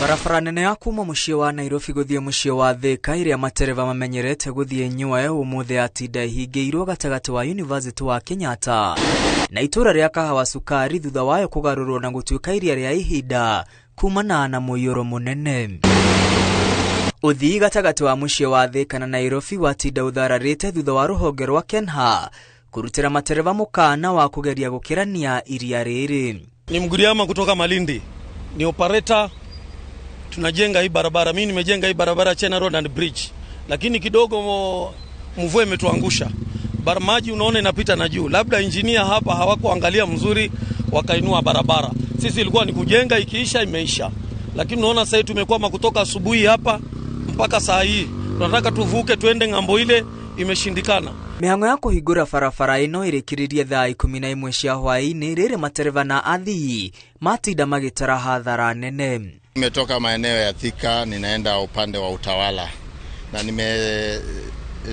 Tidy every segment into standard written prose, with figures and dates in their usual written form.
Barabara nene ya kuma muciĩ wa Nairobi gũthiĩ muciĩ wa Thika ĩrĩa matereba mamenyerete gũthiĩ Nyue ũmũthĩ yatinda ĩhingĩirwo gatagatĩ wa University wa Kenyatta na itũra rĩa Kahawa Sukari thutha wayo kũgarũrwo na gũtuĩka iria rĩa ihinda kumana na mũiyũro mũnene. Ũthii gatagatĩ wa muciĩ wa Thika na Nairobi watinda ũthararĩte thutha wa rũhonge rwa KENHA kũrutĩra matereba mũkana wa kũgeria gũkĩrania iria rĩrĩ. Ni Mguriama kutoka Malindi, ni operator. Tunajenga hii barabara, mimi nimejenga hii barabara China Road and Bridge, lakini kidogo mvua imetuangusha. Maji unaona inapita na juu, labda engineer hapa hawakuangalia mzuri wakainua barabara. Sisi ilikuwa ni kujenga, ikiisha imeisha, lakini unaona sasa tumekwama kutoka asubuhi hapa mpaka saa hii. Tunataka tuvuke tuende ng'ambo ile, imeshindikana. Mĩhang'o ya kũhingũra barabara ĩno ĩrĩkĩrĩrie thaa 11 cia hwaĩ-inĩ rĩrĩ matereba na athii matinda magĩtara hathara nene. Nimetoka maeneo ya Thika ninaenda upande wa Utawala na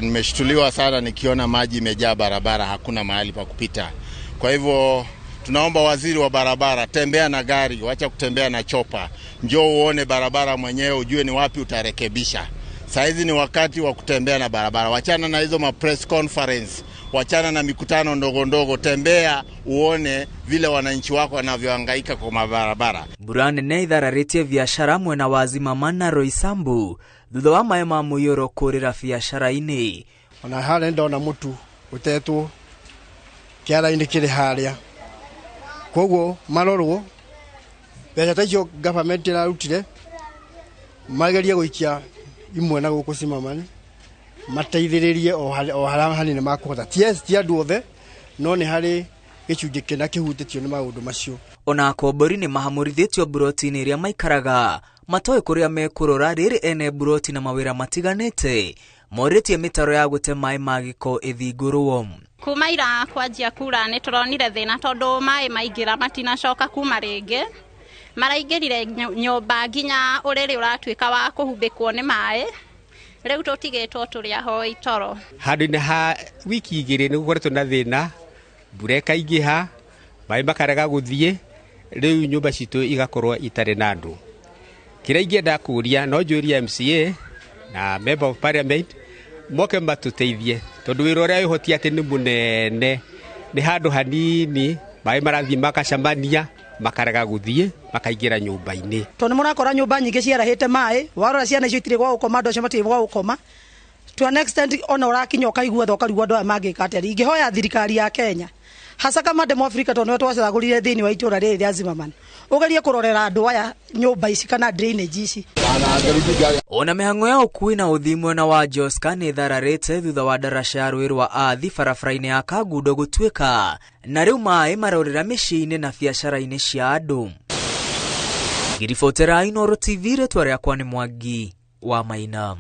nimeshtuliwa sana nikiona maji imejaa barabara, hakuna mahali pa kupita. Kwa hivyo tunaomba waziri wa barabara, tembea na gari, wacha kutembea na chopa. Njoo uone barabara mwenyewe, ujue ni wapi utarekebisha. Saizi ni wakati wa kutembea na barabara. Wachana na hizo ma press conference, wachana na mikutano ndogo ndogo, tembea uone vile wananchi wako wanavyohangaika kwa mabarabara. Mbura nene ithararĩtie biashara mwena wa Zimmerman na Roysambu thutha wa maĩ ma mũiyũro kũrĩra biashara-inĩ. Ona harĩa ndona mũtu ũtetwo kĩara-inĩ kĩrĩ harĩa, koguo marorwo mbeca ta icio government ĩrarutire magerie gũikia imwe na gũkũ Zimmerman mateithĩrĩrie o harĩa hanene makũhota. Ti andũ othe, no nĩ harĩ gĩcunjĩ kĩna kĩhutĩtio nĩ maũndũ macio. Ona akombori nĩ mahamũrithĩtio mburoti-inĩ ĩrĩa maikaraga matoĩ kũrĩa mekũrora rĩrĩ ene mburoti na mawĩra matiganĩte morĩtie mĩtaro ya gũte maĩ ma gĩko ĩthingũrwo. Kuma ira kwanjia kura nĩ tũronire thĩna tondũ maĩ maingĩra matinacoka kuma rĩngĩ, maraingĩrire nyũmba nginya ũrĩrĩ ũratuĩka wa kũhumbĩkwo nĩ maĩ. Rĩu tũtigĩtwo tũrĩ ahoi toro. Handũ-inĩ ha wiki igĩrĩ nĩ gũkoretwo na thĩna, mbura ĩkaingĩha, maĩ makarega gũthiĩ, rĩu nyũmba citũ igakorwo itarĩ na andũ. Kĩrĩa ingĩenda kũũria no njũrie MCA na Member of Parliament moke matũteithie, tondũ wĩra ũrĩa wĩhotia atĩ nĩ mũnene, nĩ handũ hanini maĩ marathiĩ makacemania makarega gũthiĩ makaingĩra nyũmba-inĩ. Tondũ mũrakora nyũmba nyingĩ ciarahĩte maĩ, warora ciana icio itirĩ gwa gũkoma, andũ acio matirĩ gwa gũkoma. To an extent ona ũrakinya ũkaigua tha ũkarigwo andũ aya mangĩka atĩa. Ingĩhoya thirikari ya Kenya hasa kama ndĩ Mũafrika tondũ nĩwe twacagũrire thĩinĩ wa itũra rĩrĩ rĩa Zimmerman, ũgerie kũrorera andũ aya nyũmba ici kana drainage ici. Ona mĩhang'o ya ũkui na ũthii mwena wa Joska nĩ ĩthararĩte thutha wa ndaraca ya rũĩ rwa Athi barabara-inĩ ya Kangundo gũtuĩka na rĩu maĩ marorĩra mĩciĩ-inĩ na biacara-inĩ cia andũ. Ngĩribotera Inooro TV, rĩtwa rĩakwa nĩ Mwangi wa Maina.